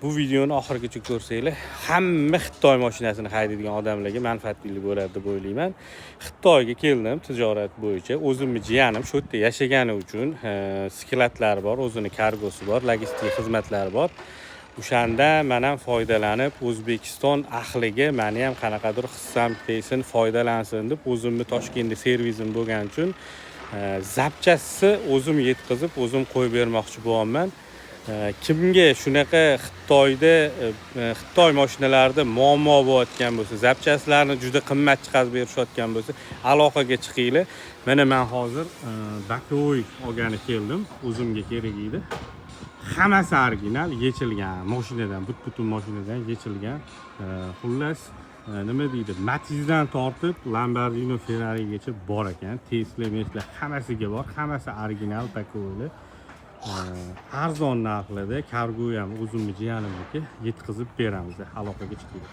Bu videoni oxirigacha ko'rsanglar, hamma Xitoy mashinasini haydaydigan odamlarga manfaatli bo'ladi deb o'ylayman. Xitoyga keldim tijorat bo'yicha. O'zimni jiyanim shu yerda yashagani uchun склад lari bor, o'zini kargosi bor, logistik xizmatlari bor. O'shanda man ham foydalanib, O'zbekiston ahliga mani ham qanaqadir hissam tegsin, foydalansin deb, o'zimni Toshkentda servisim bo'lgani uchun запчасть ni o'zim yetkazib, o'zim qo'yib bermoqchi bo'lyapman. Kimga shunaqa Xitoyda Xitoy mashinalarida muammo bo'layotgan bo'lsa, запчасть larni juda qimmat chiqarib berishayotgan bo'lsa, aloqaga chiqinglar. Mana man hozir боковой olgani keldim, o'zimga kerak edi. Hammasi original, yechilgan mashinadan, butun mashinadan yechilgan. Xullas, nima deydi, Matizdan tortib Lamborghini, Ferrarigacha bor ekan. Tesla, Mesla hammasiga bor, hammasi original боковой lar. Arzon narxlarda, kargo ham o'zimni jiyanimniki, yetkazib beramiz. Aloqaga chiqinglar.